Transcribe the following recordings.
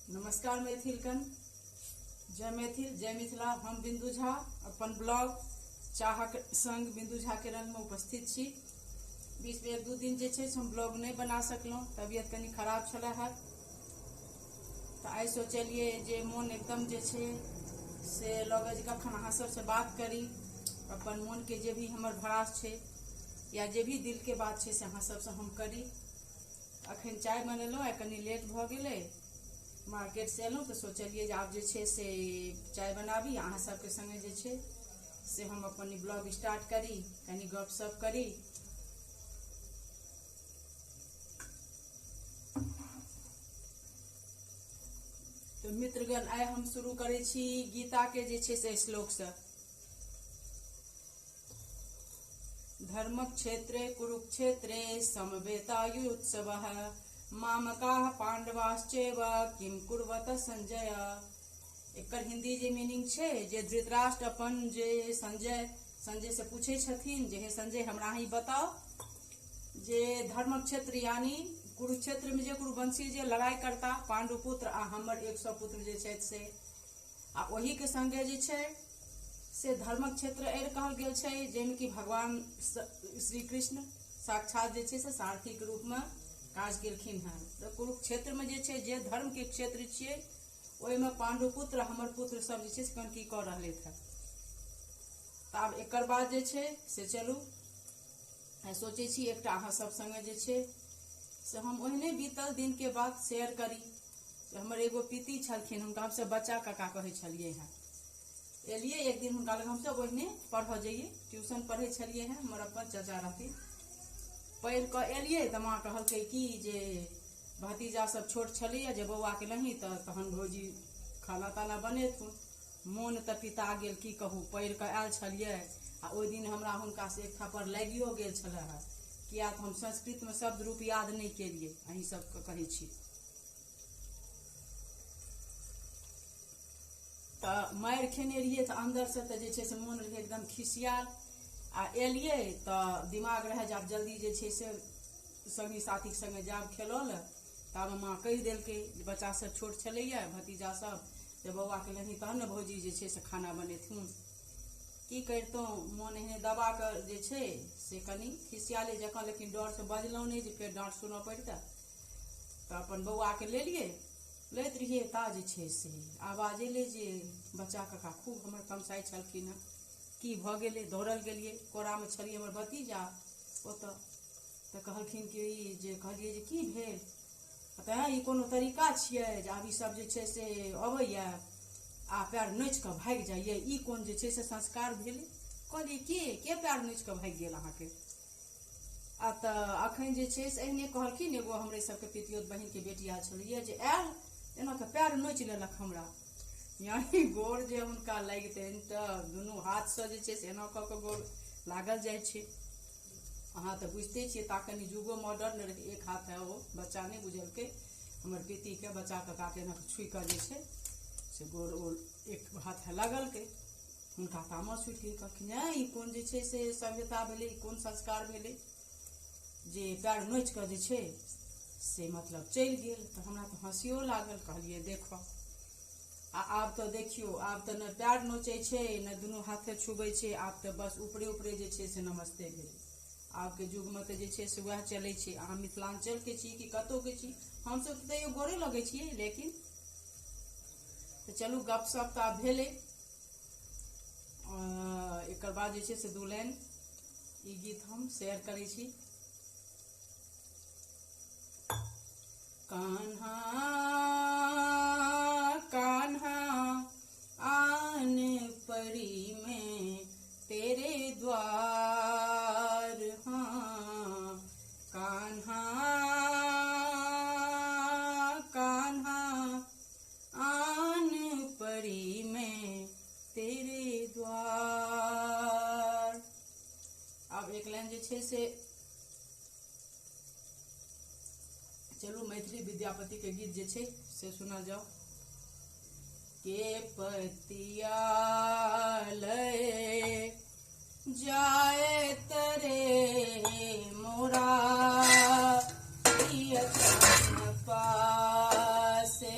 नमस्कार मैथिलगण, जय मैथिल जय मिथिला। हम बिंदु झा अपन ब्लॉग चाहक संग बिंदु झा के रंग में उपस्थित छी। बीच में एक दू दिन जे छै से हम ब्लॉग नहीं बना सकलहुँ, तबियत कनी खराब छलै है। तो आइ सोचलिए जे मोन एकदम जे छै से लगे जे कखन अहाँ सबसे बात करी, अपन मोन के जे भी हमर भड़ास छै या जे भी दिल के बात छै से अहाँ सबसे हम करी। अखन चाय बनेलहुँ, आइ कनी लेट भऽ गेलै, मार्केट से एलहुँ तऽ सोचलिए जे आब जे छै से चाय बनाबी, अहाँ सबके संगे जे छै से हम अपन ई ब्लॉग स्टार्ट करी, कनी गपशप करी। तो मित्रगण, आइ हम शुरू करै छी गीता के जे छै से श्लोक से। धर्मक्षेत्रे कुरुक्षेत्रे समवेतायुत्सवः मामकाः पांडवाश्चैव किम कुर्वत संजय। एकर हिंदी जे मीनिंग छै जे धृतराष्ट्र अपन जे संजय से पूछै छथिन जे हे संजय, हमरा अहीं बताओ जे धर्मक्षेत्र यानी कुरुक्षेत्र में जे कुरुवंशी जे लड़ाई करता पांडुपुत्र आ हमर 100 पुत्र जे छथि से, आ ओही के संगे जे छै से धर्मक क्षेत्र एहि कहल गेल छै जाहिमे कि भगवान श्री कृष्ण साक्षात जे छै से सारथी के रूप में काज केलखिन हेँ। तऽ कुरुक्षेत्र में जे छै जे धर्म के क्षेत्र छियै ओहिमे पांडुपुत्र हमर पुत्र सब जे छै से कन की कऽ रहले हेँ। तऽ आब एकर बाद जे छै से चलू सोचै छी एकटा अहाँ सब संगे जे छै से हम ओहने बीतल दिन के बात शेयर करी। हमर एगो पिती छलखिन, हुनका हमसब बच्चा काका कहै छलियै हेँ। एलियै एक दिन हुनका लग, हमसब ओहिने पढ़ऽ जइयै, ट्यूशन पढ़ै छलियै हेँ, हमर अपन चाचा रहथिन। पढ़ि कऽ एलियै तऽ माँ कहलकै कि जे भतीजा सब छोट छलैए जे बौआके लही तऽ तहन भौजी खाना ताना बनेथुन। मोन तऽ पिता गेल, की कहू, पढ़ि कऽ आयल छलियै आ ओहि दिन हमरा हुनकासँ एक थप्पड़ लागियो गेल छलै हेँ, किया तऽ हम संस्कृतमे शब्द रूप याद नहि केलियै, अहीं सबके कहै छी। तऽ मारि खेने रहियै तऽ अन्दरसँ तऽ जे छै से मोन रहै एकदम खिसियाल। आ एलियै तऽ दिमाग रहै जे आब जल्दी जे छै से संगी साथीके संगे जायब खेलऽ लए। ताबे माँ कहि देलकै जे बच्चा सब छोट छलैए भतीजा सब, जे बौआके लेबही तहन ने भौजी जे छै से खाना बनेथुन। की करितहुँ, मोन एहने दबा कऽ जे छै से कनि खिसियाले जकाँ, लेकिन डरसँ बजलहुँ नहि जे फेर डाँट सुनऽ पड़ितै। तऽ अपन बौआके लेलियै, लैत रहियै ता जे छै से आवाज एलै जे बच्चा काका खूब हमर तमसाइ छलखिन हेँ, की भऽ गेलै। दौड़ल गेलियै, कोरामे छलियै हमर भतीजा ओतऽ, तऽ कहलखिन कि जे कहलियै जे की भेल, तऽ ई कोनो तरीका छियै जे आब ई सब जे छै से अबैया आ पैर नोचि कऽ भागि जाइए, ई कोन जे छै से संस्कार भेलै। कहलियै के पैर नोचि कऽ भागि गेल अहाँके? आ तऽ अखन जे छै से एहने कहलखिन, एगो हमरे सबके पितियोत बहिनके बेटी आयल छलैए जे आयल एना कऽ पैर नोचि लेलक हमरा, यानी गोर जे हुनका लागितनि तऽ दुनू हाथसँ जे छै से एना कऽ कऽ गोर लागल जाइ छै। अहाँ तऽ बुझिते छियै, ता कनि जुगो मॉडर्न रहै, एक हाथ है ओ बच्चा नहि बुझलकै, हमर पितीके बच्चा काकाके एना कऽ छुइ कऽ जे छै से गोर ओ एक हाथ लगलकै। हुनका तामस उठि गेल, कहलखिन ए ई कोन जे छै से सभ्यता भेलै, ई कोन संस्कार भेलै जे पैर नोचि कऽ जे छै से मतलब चलि गेल। तऽ हमरा तऽ हँसियो लागल, कहलियै देखऽ आ आब तऽ देखियौ, आब तऽ ने पैर नोचै छै ने दुनू हाथे छुबै छै, आब तऽ बस ऊपरे ऊपरे जे छै से नमस्ते भेलै। आबके युगमे तऽ जे छै से वएह चलै छै। अहाँ मिथिलाञ्चलके छी कि कतहुके छी, हमसब तऽ तैयो गोरे लगै छियै, लेकिन तऽ चलू गपशप तऽ आब भेलै। एकर बाद जे छै से दू लाइन ई गीत हम शेयर करै छी। कान्हा कान्हा आन पड़ी में तेरे द्वार, हाँ कान्हा कान्हा आन पड़ी में तेरे द्वार। आब एक लाइन जे छै से चलू मैथिली विद्यापति के गीत जे छै से सुनल जाओ। के पतिया लय जाए तरे मोरा पासे,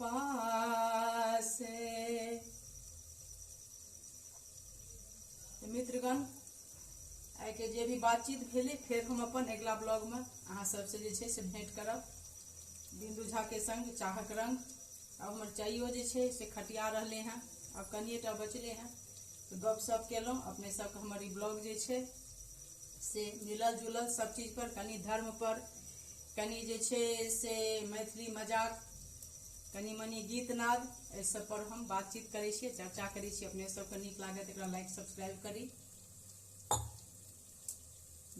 पास। मित्रगण, आइके जे भी बातचीत भेलै, फेर हम अपन अगिला ब्लॉगमे अहाँ सबसँ जे छै से भेंट करब। बिंदु झा के संग चाहक रंग। आब हमर चाइयो जे छै से खटिया रहलै हँ, आब कनिएटा बचलै हँ। तऽ गपशप केलहुँ अपने सबके। हमर ई ब्लॉग जे छै से मिलल जुलल सब चीज पर, कनि धर्म पर, कनि जे छै से मैथिली मजाक, कनि मनि गीत नाद, एहि सब पर हम बातचीत करै छियै, चर्चा करै छियै। अपने सबके नीक लागत एकरा लाइक सब्सक्राइब करी।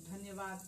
धन्यवाद।